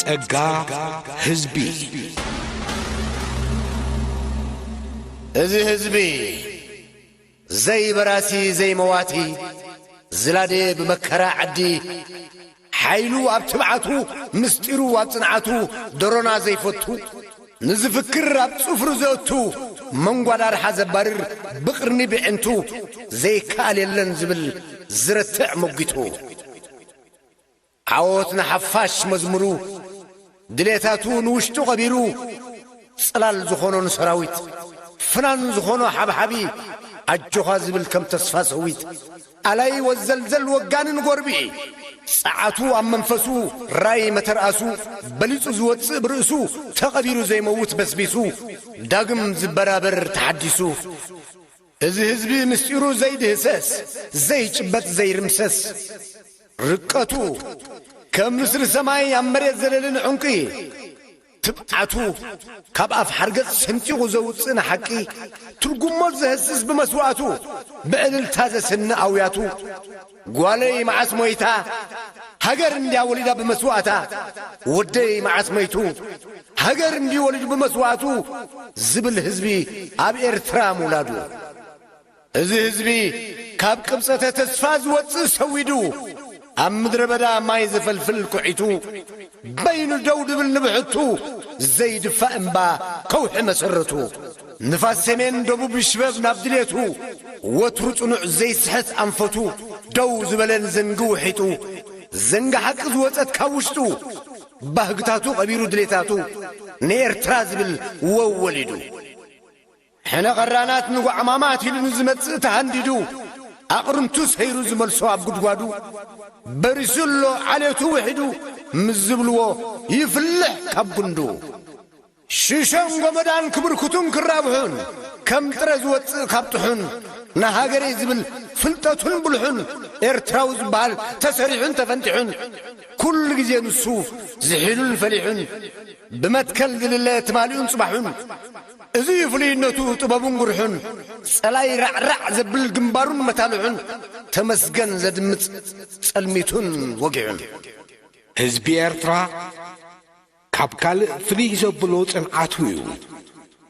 ጸጋ ህዝቢ። እዚ ህዝቢ ዘይበራሲ ዘይመዋቲ፣ ዝላደ ብመከራ ዓዲ፣ ሓይሉ ኣብ ትብዓቱ፣ ምስጢሩ ኣብ ጽንዓቱ፣ ደሮና ዘይፈቱ፣ ንዝፍክር ኣብ ጽፍሩ ዘእቱ፣ መንጓዳ ረሓ ዘባርር ብቕርኒ ብዕንቱ፣ ዘይከኣል የለን ዝብል ዝረትዕ መጒቱ። ዓወት ንሓፋሽ መዝሙሩ፣ ድሌታቱ ንውሽጡ ቀቢሩ፣ ጽላል ዝኾኖ ንሰራዊት፣ ፍናን ዝኾኖ ሓብሓቢ፣ ኣጆኻ ዝብል ከም ተስፋ ሰዊት፣ ኣላይ ወዘልዘል ወጋንን ጎርቢ፣ ጸዓቱ ኣብ መንፈሱ፣ ራይ መተርኣሱ፣ በሊጹ ዝወጽእ ብርእሱ፣ ተቐቢሩ ዘይመውት በስቢሱ፣ ዳግም ዝበራበር ተሓዲሱ። እዚ ህዝቢ ምስጢሩ ዘይድህሰስ፣ ዘይጭበጥ ዘይርምሰስ፣ ርቀቱ ከም ንስሪ ሰማይ ኣብ መሬት ዘለልን ዕንቂ፣ ትብዓቱ ካብ ኣፍ ሓርገጽ ሰንጢቑ ዘውጽእ ንሓቂ፣ ትርጉሞ ዘህስስ ብመስዋእቱ፣ ብዕልልታ ዘስንእ ኣውያቱ፣ ጓለይ መዓስ ሞይታ፣ ሃገር እንድያ ወሊዳ ብመስዋእታ፣ ወደይ መዓስ መይቱ፣ ሃገር እንድዩ ወሊዱ ብመስዋእቱ፣ ዝብል ህዝቢ ኣብ ኤርትራ ምውላዱ። እዚ ህዝቢ ካብ ቅብጸተ ተስፋ ዝወጽእ ሰዊዱ፣ ኣብ ምድረ በዳ ማይ ዘፈልፍል ኩዒቱ፣ በይኑ ደው ድብል ንብሕቱ፣ ዘይድፋእ እምባ ከውሒ መሰረቱ። ንፋስ ሰሜን ደቡብ ይሽበብ ናብ ድሌቱ፣ ወትሩ ጽኑዕ ዘይስሕት ኣንፈቱ፣ ደው ዝበለን ዘንጊ ውሒጡ፣ ዘንጊ ሓቂ ዝወጸት ካብ ውሽጡ፣ ባህግታቱ ቀቢሩ ድሌታቱ፣ ንኤርትራ ዝብል ወወሊዱ። ሕነ ቐራናት ንጓዕማማት ኢሉ ንዝመጽእ ተሃንዲዱ፣ ኣቕርንቱ ሰይሩ ዝመልሶ ኣብ ጉድጓዱ፣ በሪሱ ኣሎ ዓሌቱ ውሒዱ ምስ ዝብልዎ ይፍልሕ ካብ ጉንዱ። ሽሾን ጎመዳን ክብርክቱን ክራብሑን፣ ከም ጥረ ዝወጽእ ካብ ጥሑን፣ ንሃገረይ ዝብል ፍልጠቱን ብልሑን፣ ኤርትራዊ ዝበሃል ተሰሪሑን ተፈንጢሑን፣ ኩሉ ግዜ ንሱ ዝሒሉን ፈሊሑን፣ ብመትከል ዝልለ ትማሊኡን ጽባሑን። እዚ እዩ ፍሉይነቱ ጥበቡን ጉርሑን፣ ጸላይ ራዕራዕ ዘብል ግንባሩን መታልሑን፣ ተመስገን ዘድምጽ ጸልሚቱን ወጊሑን። ህዝቢ ኤርትራ ካብ ካልእ ፍልይ ዘብሎ ጽንዓቱ እዩ።